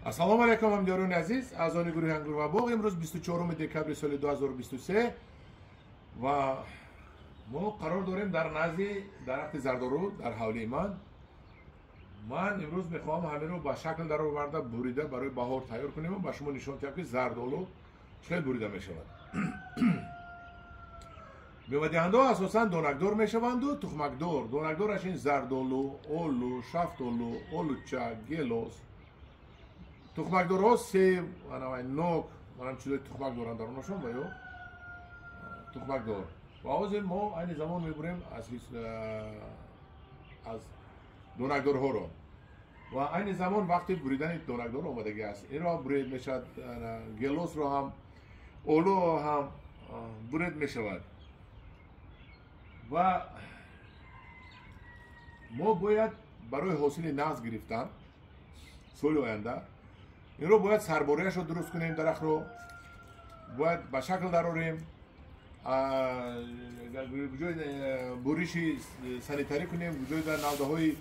Ассалому алайкум ҳамдиёрони азиз, аъзони гурӯҳи Ангур ва боғ. Имрӯз 24 декабри соли 2023 ва мо қарор дорем дар назди дарахти зардолу дар ҳавлии ман. Ман имрӯз мехоҳам ҳаминро ба шакл дароварда бурида барои баҳор тайёр кунем ва ба шумо нишон диҳам, ки зардолу чӣ хел бурида мешавад. Мевадиҳандаҳо асосан донакдор мешаванду тухмакдор. Донакдораш ин зардолу, олу, шафтолу, олуча, гелос. Тухмакдорҳо себ, нок, манам чизои тухмак доранд дар онашон ва ё тухмакдор. Ва ҳозир мо айни замон мебурем аз донакдорҳоро. Ва айни замон вақти буридани донакдор омадагӣ аст. Инро буред мешавад, гелосро ҳам, олуро ҳам буред мешавад. Ва мо бояд барои ҳосили нағз гирифтан соли оянда инро бояд сарборияшро дуруст кунем, дарахтро бояд ба шакл дарорем, ҷои буриши санитарӣ кунем, ҷои дар навдаҳои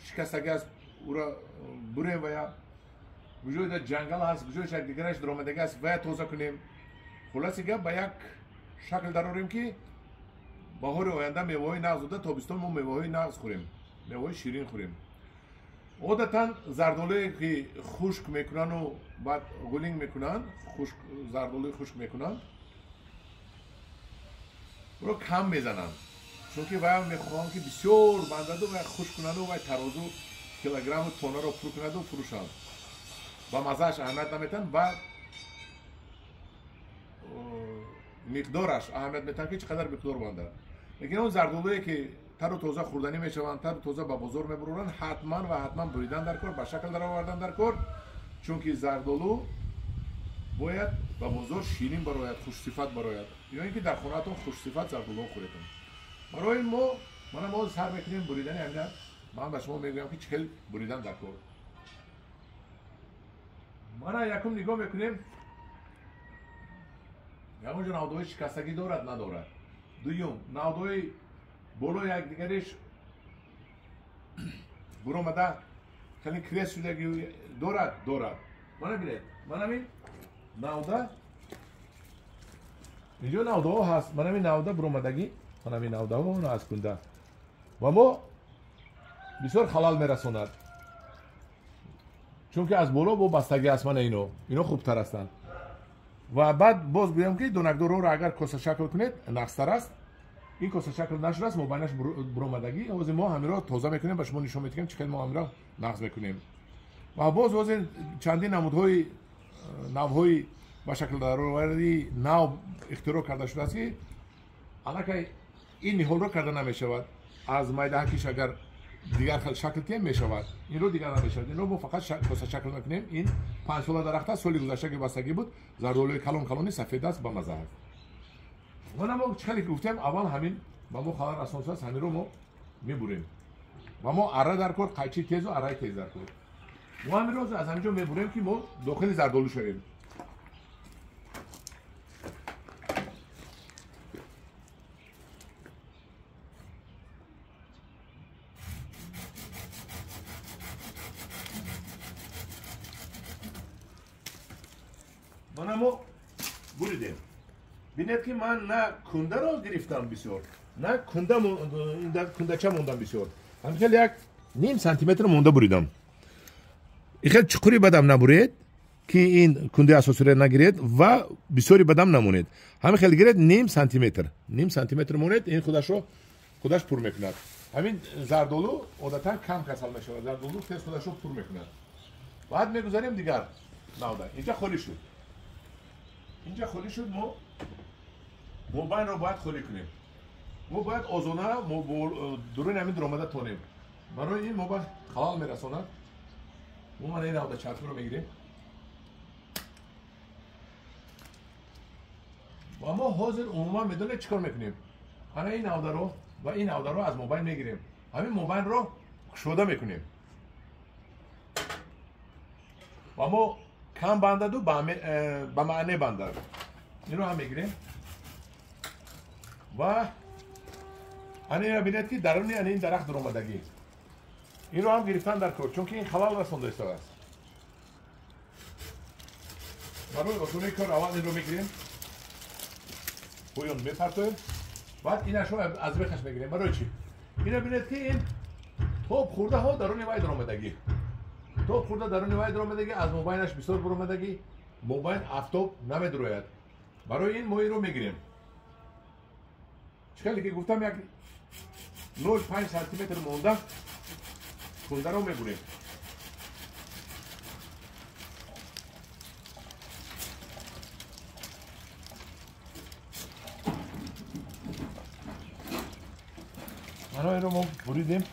шикастагӣ аст ӯро бурем ва я ҷои дар ҷангал ҳаст, ҷои якдигараш даромадагӣ аст ва я тоза кунем. Хулоси гап, ба як шакл дарорем, ки баҳори оянда меваҳои нағз дода, тобистон мо меваҳои нағз хӯрем, меваҳои ширин хӯрем. Одатан зардолуе ки хушк мекунану баъд гулинг мекунанд, зардолуи хушк мекунанд, ӯро кам мезананд, чунки вай мехоҳанд, ки бисёр бандаду вай хушк кунанду вай тарозу килограмму тоннаро пур кунаду фурӯшанд. Ба маззааш аҳамият наметиҳанд, ба миқдораш аҳамият метиҳанд, ки чӣ қадар миқдор бандад. Лекин он зардолуе ки тару тоза хӯрданӣ мешаванд, тару тоза ба бозор мебуроранд, ҳатман ва ҳатман буридан дар кор, ба шакл даровардан дар кор, чунки зардолу бояд ба бозор ширин барояд, хушсифат барояд, ё ин ки дар хонаатон хушсифат зардолуҳо хӯредон. Барои мо мана мо сар мекунем буридани ҳамина. Ман ба шумо мегӯям, ки чӣ хел буридан дар кор. Мана якум нигоҳ мекунем, ягон ҷо навдаҳои шикастагӣ дорад, надорад. Дуюм, навдаҳои болои якдигариш буромада хеле крест шудагӣ дорад, дорад. Мана бинед, мана ин навда, инҷо навдаҳо ҳаст, мана ин навда буромадагӣ, мана ин навдаҳо аз кунда ва мо бисёр халал мерасонад, чунки аз боло бо бастагӣ аст. Мана ино хубтар ҳастанд. Ва баъд боз гӯям, ки донакдорҳоро агар косашакл кунед нағзтар аст. Ин косашакл нашудааст, мобайнаш буромадагӣ. Ҳозир мо ҳаминро тоза мекунем, ба шумо нишон медиҳем, чӣ хел мо ҳаминро нағз мекунем. Ва боз ҳозир чандин намудҳои навҳои ба шакл дароварди нав ихтироъ карда шудааст, ки аллакай ин ниҳолро карда намешавад. Аз майдаҳакиш агар дигар хел шакл тиҳем мешавад, инро дигар намешавад. Инро мо фақат косашакл мекунем. Ин 5 сола дарахт аст, соли гузашта ки бастагӣ буд, зардолуи калон калони сафед аст, ба мазза аст. Мана мо чӣ хеле ки гуфтем, аввал ҳамин ба мо халал расонсааст, ҳаминро мо мебурем. Ва мо арра дар кор, қайчи тезу арраи тез дар кор. Мо ҳаминро аз ҳамин ҷо мебурем, ки мо дохили зардолу шавем. Мана мо буридем. Бинед, ки ман на кундаро гирифтам бисёр, на кундача мондам бисёр. Ҳамин хел як ним сантиметр монда буридам. Ин хел чуқури бадам набуред, ки ин кундаи асосиро нагиред ва бисёри бадам намонед. Ҳамин хел гиред, ним сантиметр, ним сантиметр монед, ин худашро худаш пур мекунад. Ҳамин зардолу одатан кам касал мешавад, зардолу тез худашро пур мекунад. Баъд мегузарем дигар навда. Инҷа холӣ шуд, инҷа холӣ шуд. Мо мобайнро бояд холӣ кунем, мо бояд озона дуруни ҳамин дуромада тонем. Барои ин мо ба халал мерасонад. Мо мана ин навда чархиро мегирем ва мо ҳозир умуман медонед чӣ кор мекунем? Ана ин навдаро ва ин навдаро аз мобайн мегирем, ҳамин мобайнро кушода мекунем ва мо кам бандаду ба маъне бандад. Инро ҳам мегирем ва ана инро бинед, ки даруни ана ин дарахт дуромадагӣ. اینو هم گرفتن در کار، چون که این خلال رسانده است. برای اصولی کار اول این رو میگیریم، پایین میپرتویم، بعد اینش رو از بخش میگیریم. برای چی؟ اینو ببینید که این توپ خورده ها درون وای درآمدگی، توپ خورده درون وای درآمدگی، از موبایلش بسیار برآمدگی، موبایل افتاب نمیدروید. برای این ما این رو میگیریم. چخیلی که گفتم یک 0.5 سانتی متر مونده کنده رو میبریم. برای رو ما بریدیم.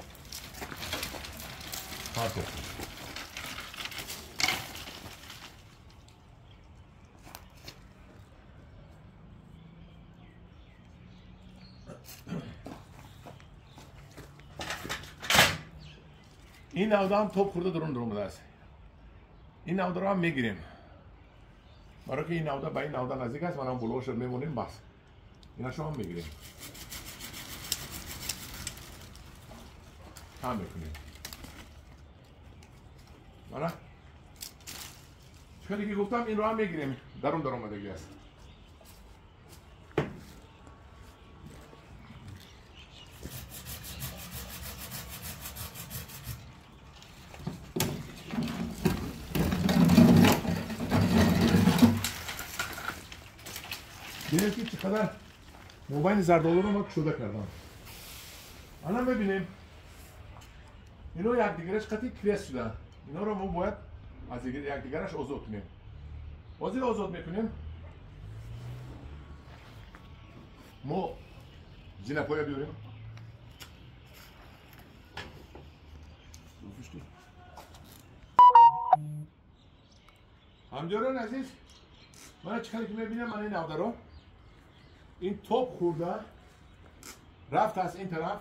پرتو. این نوده هم توپ خورده درون درون است. این نوده رو هم میگیریم. برای که این نوده به این نوده نزدیک است، من هم بلوش رو میمونیم بس. اینا شما هم میگیریم. هم میکنیم. بله. چون که گفتم این رو هم میگیریم. درون در آمدگی است. ببینید که چقدر موبایل زردآلو رو ما کشوده کردم. الان ببینیم اینا یکدیگرش قطعی کرس شدن. اینا رو ما باید از یکدیگرش آزاد کنیم. بازی رو آزاد میکنیم. ما زینپایا بیاریم. همجاران عزیز، من چیکاری که میبینم، من این نوده رو این توپ خورده رفت از این طرف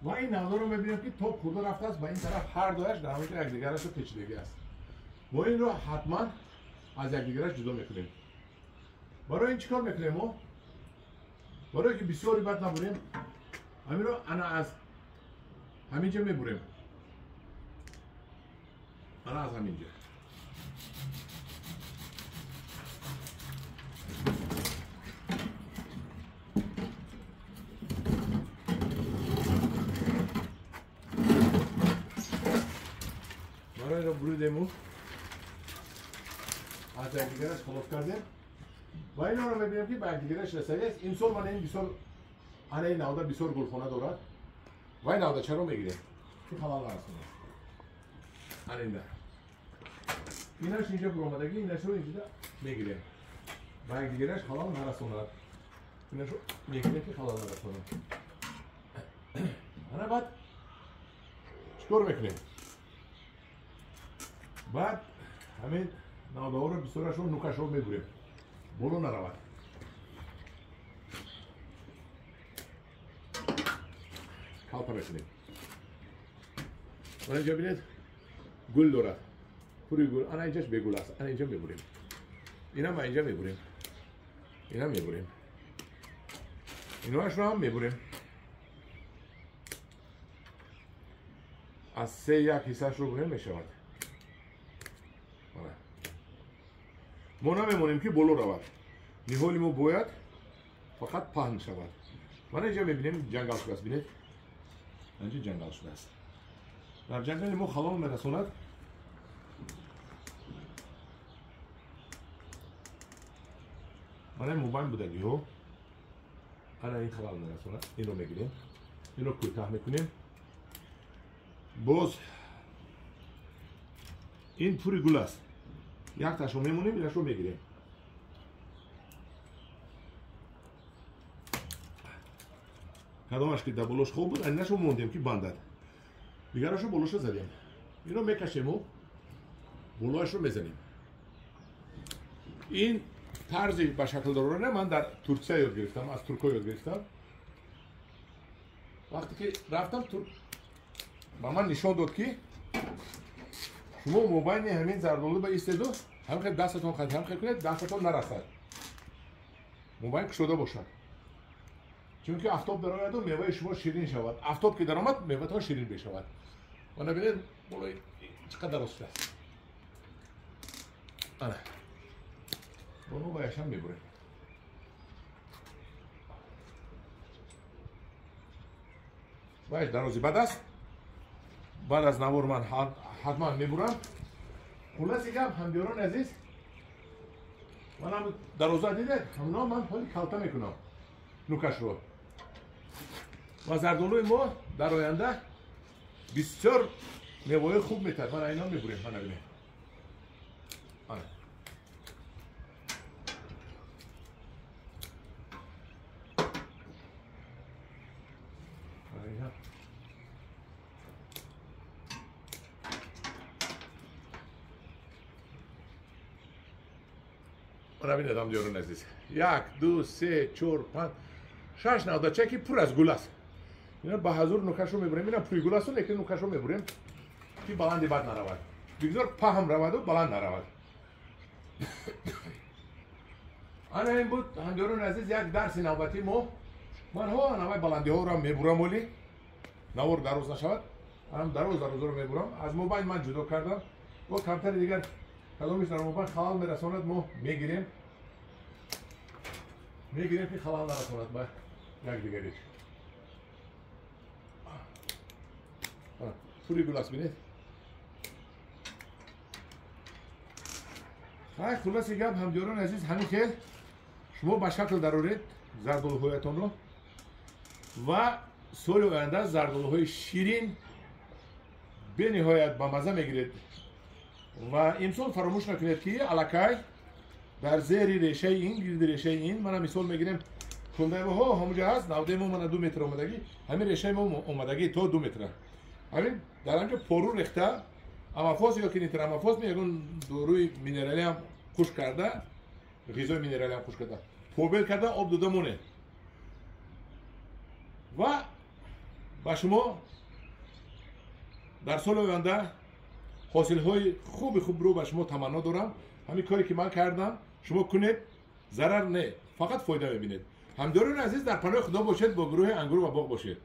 و این نوده رو میبینم که توپ خورده رفت از با این طرف، هر دویش در حالی که یکدیگرش رو پیچیدگی است. ما این رو حتما از یکدیگرش جدا میکنیم. برای این چیکار میکنیم ما؟ برای که بسیاری بد نبریم، همین رو انا از همینجا میبریم. انا از همینجا. برای رو بریدیم و از یکدیگرش خلاص کردیم و اینا رو میبینیم که به یکدیگرش رسیده است. امسال من این بسیار انا این نوده بسیار گلخانه دارد و این نوده چرا میگیریم که خلال نرسونه. انا این ده اینش اینجا برآمدگی، اینش رو اینجا میگیریم و یکدیگرش خلال نرسوند. اینش رو میگیریم که خلال نرسوند. انا بعد چطور میکنیم؟ بعد همین نوده ها رو بسیارش رو نوکش رو میبریم، بالا نرود. کالپا میکنیم. انا اینجا بینید گل دارد، پوری گل. انا اینجاش به گل است. انا اینجا میبریم، اینا ما اینجا میبریم، اینا میبریم، ایناش رو هم میبریم. از 3 یک حصهش رو بریم میشود. ما نمیمونیم که بالا رود. نهال ما باید فقط پهن شود. من اینجا میبینیم جنگل شده است. بینید اینجا جنگل شده است. در جنگل ما خلال میرسوند. من موبایل بودگی ها انا این خلال میرسوند. این رو میگیریم، این رو کوتاه میکنیم. باز این پوری گل است. یک تاشو میمونیم، اینش رو میگیریم. کدامش که در بلوش خوب بود اینش رو موندیم که بندد، دیگرش رو بلوش زدیم. این رو میکشیم و بلوش رو میزنیم. این طرز به شکل دارانه من در ترکیه یاد گرفتم، از ترک‌ها یاد گرفتم. وقتی که رفتم ترک به من نشان داد که شما موبایل همین زردآلو به ایستید و هم خیلی دستتون خیلی هم خیلی کنید دستتون نرسد، موبایل کشوده باشد، چون که آفتاب درآید و میوه شما شیرین شود. آفتاب که درآمد میوه تا شیرین بشود. Мана бинед, болои чӣ қадар рост шудааст. Ана. Боно ваяшам мебурем. Ваяш дарози бад аст. Баъд аз навор ман ҳатман мебурам. Хулоси гап, ҳамдиёрони азиз, ман ҳам дароза дидед, ҳамно ман ҳоли калта мекунам нукашро. Ва зардолуи мо дар оянда бисёр мевои хуб метиҳад. Ман айно мебурем, мана бинед. Ана. Мана бинед, ҳамдиёрони азиз. 1, 2, 3, 4, 5, 6 навдача ки пур аз гул аст. Ина ба ҳазур нукашро мебурем. Ина пури гул аст, лекин нукашро мебурем ки баланди бад наравад. Бигзор паҳм раваду баланд наравад. Ана ин буд, ҳамдиёрони азиз, як дарси навбатии мо. Ман ҳо навай баландиҳоро мебурам, оли навор дароз нашавад. Анам дароз дарозро мебурам. Аз мобайн ман ҷудо кардам. Бо камтари дигар кадомиш дар мобайн халал мерасонад, мо мегирем. Мегирем ки халал нарасонад ба якдигариш. Пури гул аст, бинед. Хай, хулоси гап, ҳамдиёрони азиз, ҳамин хел шумо ба шакл дароред зардолуҳоятонро ва соли оянда зардолуҳои ширин бениҳоят ба маза мегиред. Ва имсол фаромӯш накунед ки аллакай дар зери решаи ин, гирди решаи ин, мана мисол мегирем, кундаи мо ҳамуҷа ҳаст, навдаи мо мана 2 метр омадагӣ, ҳамин решаи мо омадагӣ то 2 метра. Ҳамин дар ҳамҷо пору рехта, амафос ё ки нитрамафос, ягон доруи минералӣ ҳам хуш карда, ғизои минералӣ ҳам хуш карда, побел карда, об дода монед. Ва ба шумо дар соли оянда ҳосилҳои хуби хубро ба шумо таманно дорам. Ҳамин коре ки ман кардам, шумо кунед, зарар не, фақат фоида мебинед. Ҳамдиёрони азиз, дар паноҳи Худо бошед, бо гурӯҳи Ангур ва боғ бошед.